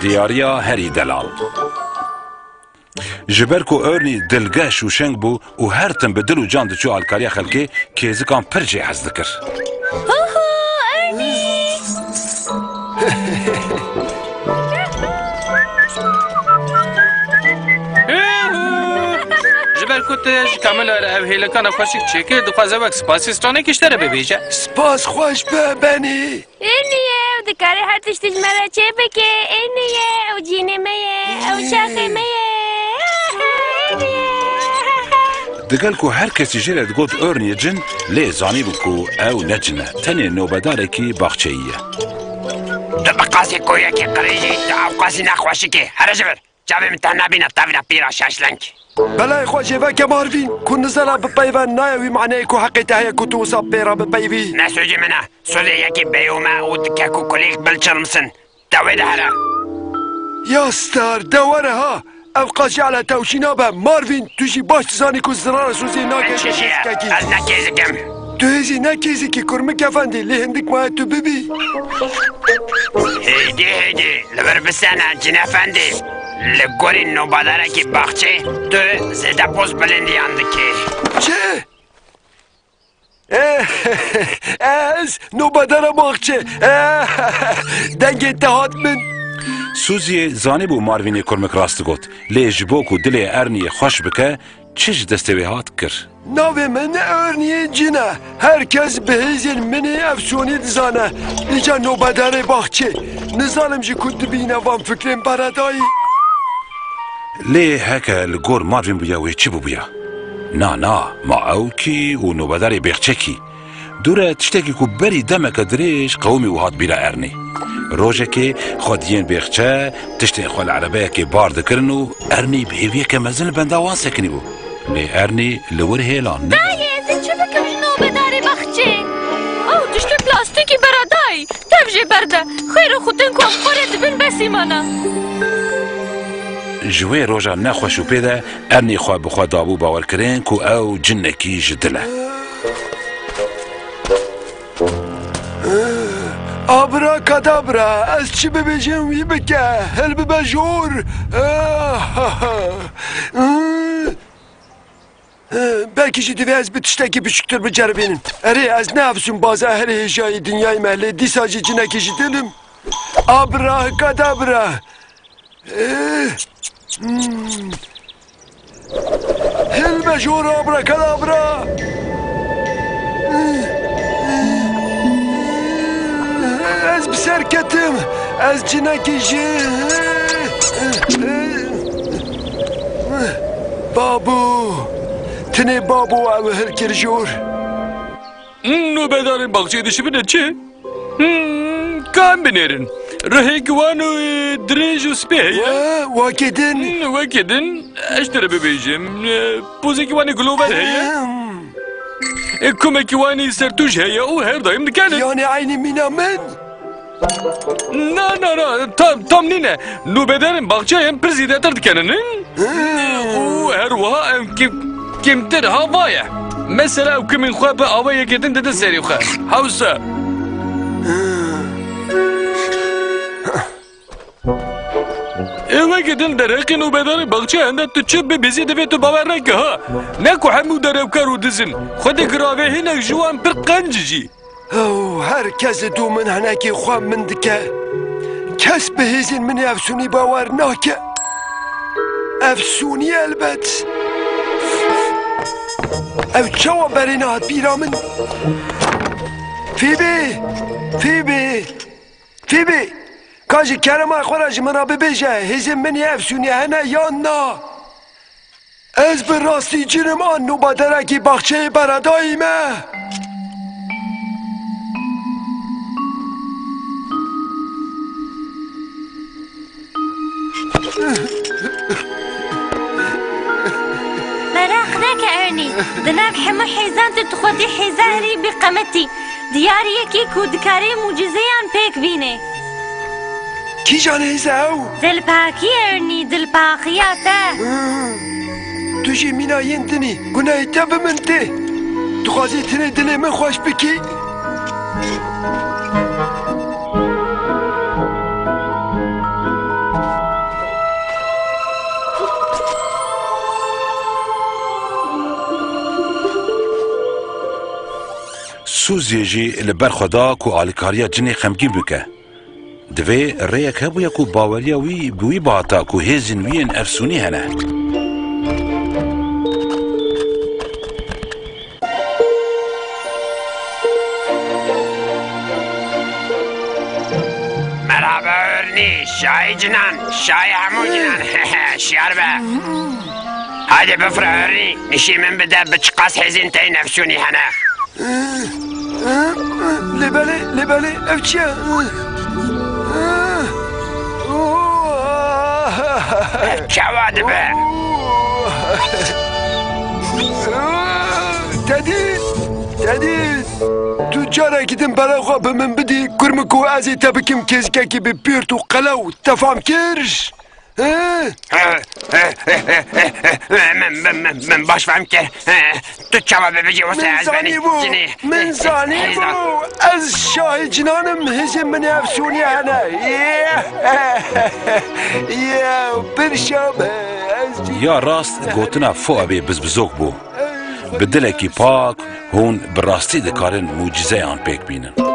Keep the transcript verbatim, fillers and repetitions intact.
Diyariya herî delal. Ji ber ku Ernie dilgeş û şeng bû û her tim bi dil û can diçû alkariya xelkê, kêzikan pir jê hez dikir. Huhu, Ernie! Ji ber ku tu ji Kamilo re ev hêlikana xweşik çêkir, dixwaze wek spasî stranekî ji te re bibêje. Spas xweş be, Benî. Ernie ye, ew dikare her tiştî ji me re çê bike. Ernie ye, ew cînê me ye, ew şaxê me ye. Ernie ye. Digel ku her kesî jê re digot Ernie cin, lê zanîbû ku ew ne cin e, tenê nobedarekî baxçeyî ye. Tu bi qasî koyekî qirêjî, tu ew qasî nexweşikî. Here ji vir. Çavê min te nebîne, tevra pîra şeşleng. Belay xwe jê veke Marvin, ku nizana bipeyve nayê wî maneyê ku heqê te heye ku tu wisa pê re bipeyvî. Ne sûcê min e, sûcê yekî bêyome û dike ku kulîlk bilçilmisin. Te wê de here. Ya star, de were ha. Ev qas ji ele tewşî nabe. Marvin, tu jî baş dizanî ku zirara sûcê nake. Çi jî ye? Kekî. Ez ne kêzik im. Tu hêzî ne kêzikî Kurmik Efendî, lê hindik maye tu bibî. Hêdî hêdî, li vir bisene, Cin Efendî. Li gorî nobedarekî baxçê, tu zêde poz bilindiyan dikî. Çi? Ez nobedara baxçê. Dengê te hat min. Sûziyê zanîbû Marvînê Kurmik rast digot, lê ji bo ku dilê Erniyê xweş bike, çi ji destê wê hat, kir. Navê min Erniyê Cin e. Her kes bi hêzên min ê efsûnî dizane. Îca nobedarê baxçê. Nizanim ji ku dibîne van fikrên beredayî. Lê heke li gor Marvin bûya wê çi bûbûya? Na, na, ma ew kî û nobedarê bêxçe kî? Dûre tiştekî ku berî demeke dirêj qewimî û hat bîra Ernî. Rojekê xwe diyên bêxçe, tiştên xwe li erebeyekê bar dikirin û Ernî bi hêviyeke mezin li benda wan sekinî bû. Lê Ernî li wir hêlan ne. Dayê, ez ê çi bikim ji nobedarê baxçê? Ew tiştê plastîkî beradayî. Tev jê berde. Xêr û xutin ku em xwe rê dibin besî mana. Ji wê roja nexweş û pê de Ernî xwe bi xwe dabû bawerkirin ku ew cinekî ji dil e. Abrakadabra, ez çi bibêjim wî bike, hilbibe jor. Belkî jî divê ez bi tiştekî biçûktir biceribînim. Erê, ez ne efsûnbaza herî hêjayî dinyayê me, lê dîsa jî cinekî ji dil im. Abrakadabra. Eh, hmm. Hilbe jor abrakadabra. Ez bi ser ketim. Ez cinekî ji... Babû. Tinê babû ew hilkir jor. Nobedarên baxçeyê dişibine çi? Hmm, ka em binêrin. Rihêk wan û, e, dirêj û spî heye. We, wekî din. Hmm, wekî din, ez ji te re bibêjim. E, pozekî wan ê gulover heye. Hmm. E, kumekî wan ê sertûj heye û her daim dikenin. Yanî eynî mîna min? Na, na, na, tam, tam nîne. Nobedarên baxçeyên pir zêdetir dikenin, hin? Û her wiha em kêm-, kêmtir ha va ye. Mesela ew kimên xwe bi awayekê din didin serê xwe. Hewsa. Ê wekî din derheqî nobedarê baxçeyan de tu çi bibêzî divê tu bawer neke ha. Ne ku hemû derewkar û diz in. Xwedê giravê hinek ji wan pir qenc jî. Ew, her kes dû min hinekî xwe min dike. Kes bi hêzên min ê efsûnî bawer nake. Efsûnî elbet. Ew çawa berê nehat bîra min? Fîbî! Fîbî! Fîbî! Ka ji kerema xwe re ji min re bibêje, hêzên min ê efsûnî hene yan na? Ez bi rastî cin im an nûbaderekî baxçeyê beredayî me? Meraq neke Ernie, di nav hemû hêzan tu dixwetî hêza herî bîqemetî. Diyariyekî ku dikarê mucizeyan pêk bînê. Kîjan hêz e ew? Dilpakî Ernie, dilpakiya te. Hmm. Tu jî mîna yên din î. Gunehê te bi min tê. Dixwazî tenê dilê min xweş bikî? Suzyê jî li ber xwe da ku alîkariya cinê xemgîn bike. Divê rêyek hebûya ku baweriya wî bi wî bihata ku hêzên wî yên efsûnî hene. Merhaba Örnî, şahê cinan, şahê hemû cinan. Şiyar be. Haydi bifire Örnî, nişî min bide bi çiqas hêzên te yên efsûnî hene. Lê belê, lê belê, ev çi ye? Ev çawa dibe? Tedî, Tedî, tu carekî din pere xwe bi min bidî, kurmiko, ez ê te bikim kêzikekî bi pîrt û qelew, te fam kir? He? Min, min, min, min baş fehm kir. Tu çawa bibêjî wisa ez benî? Min zanîbû, min zanîbû. Ez şahê cinan im, hêzên min ê efsûnî hene. Ye, ye, pir şa be, ez cî- Ya rast gotina Fuadê bizbizok bû. Bi dilekî pak hûn bi rastî dikarin mucîzeyan pêk bînin.